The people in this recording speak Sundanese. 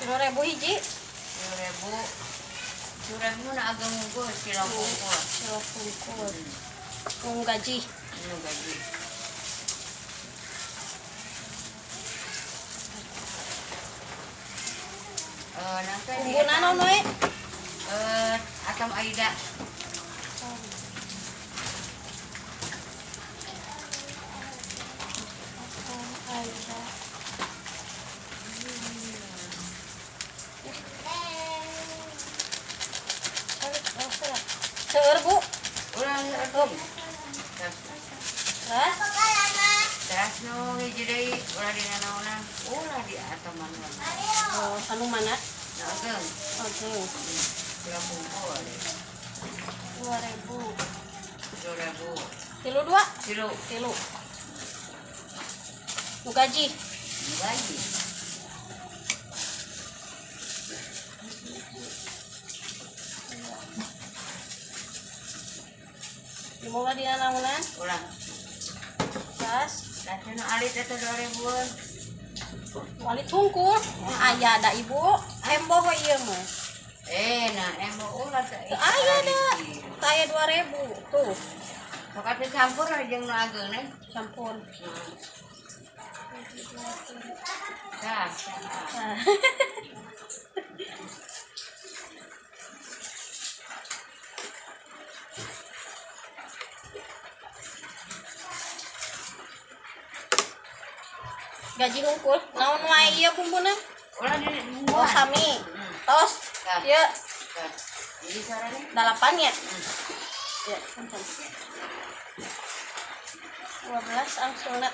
3.000 hiji. 3.000. 3.000 na ageng unggul kilo unggul. Kilo pungkul. Nu gaji. Nu gaji. Nangka di Bumbu naon we? Atom Aida. Atom Aida. Seueur, Bu. Ulah seueur. Hah? Teras nu hiji deui ulah di nanaonan, ulah di atoman. Oh, anu mana? Nu ageng. Oke. Kilo pungkul. 2.000. 2.000. Tilu dua? Tilu. Tilu. Nu gaji. Nu gaji. Lima di nanaonan? Ulah. Tas. Tas nu alit eta 2.000-an. Alit hungkul. Aya da ibu. Emboh we ieu mah. Nah, emboh ulah teh. Teu aya da. Teu aya 2.000 tuh. Sok atuh campur jeung nu ageng nih. Campur. Tah. Nah. Gaji hungkul. Naon wae ieu bumbuna? Ulah di Oh, sami. Tos. Tah. Ieu Tah. Jadi sarana? 8 ya? Ya, punten. 12 angsulna.